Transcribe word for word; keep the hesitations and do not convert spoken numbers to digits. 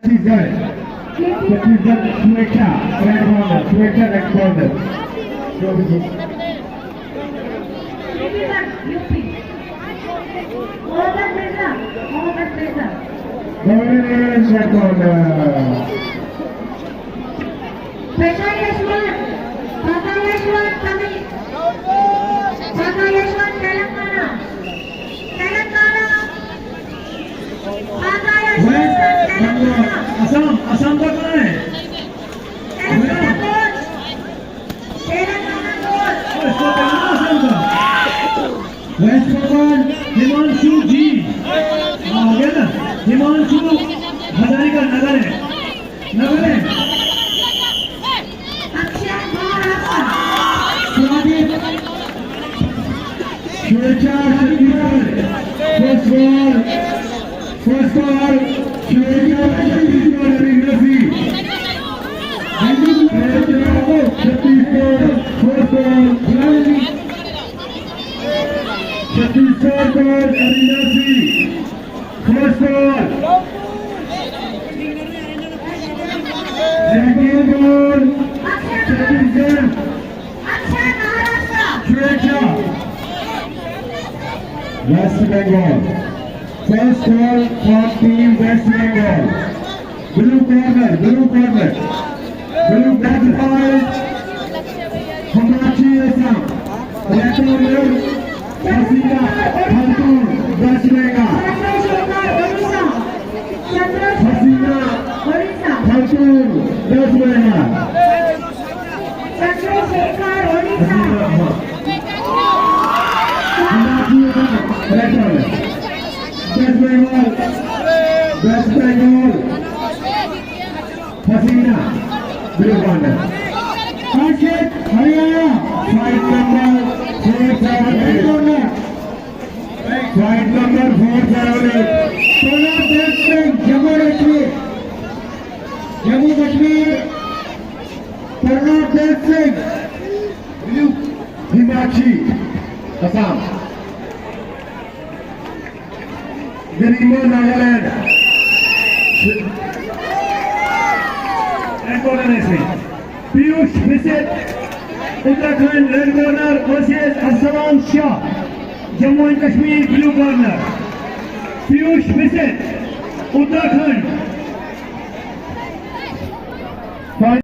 छत्तीसगढ़, छत्तीसगढ़, सुरक्षा, red corner, सुरक्षा, red corner। Mohammad Mirza, Mohammad Mirza. Red corner। Pakai Yashwant, Pakai Yashwant, Tamil, Pakai Yashwant, Telangana, Telangana, Pakai Yashwant, Telangana। Assam, Assam का कहाँ है? Telangana coach, Telangana coach। ओ, इसको Telangana Assam का। West Bengal, Himanshu जी। हाँ, हो गया ना? हिमांशु हजारिका, नागालैंड। नगरे। स्वागत। स्वेच्छा Chhattisgarh. First ball, first ball, स्वेच्छा छत्तीसगढ़, अरिंदर सिंह। स्वेच्छा Chhattisgarh, first ball, Chhattisgarh, Arinder Singh. First ball। Second ball। Chhattisgarh. सुरक्षा। West Bengal। First ball for team West Bengal। Blue corner, blue corner। Blue corner। Hamachi Assam। Red corner। Hasina Khatun, West Bengal। Hasina Khatun, West Bengal। Hasina, हाँ। West Bengal, West Bengal। Hasina, blue corner। Ankit, Haryana, fight number four seven eight। Fight number four seven eight। Pranav Dev Singh, Jammu Kashmir, Jammu Kashmir, Pranav Dev Singh, हिमाची, Assam. Grimo, Nagaland। پیوش بسیت، اتراکھنڈ، ریڈ کارنر ورسز ارسلان شاہ، جموں اینڈ کشمیر، بلیو کارنر۔ پیوش بسیت، اتراکھنڈ۔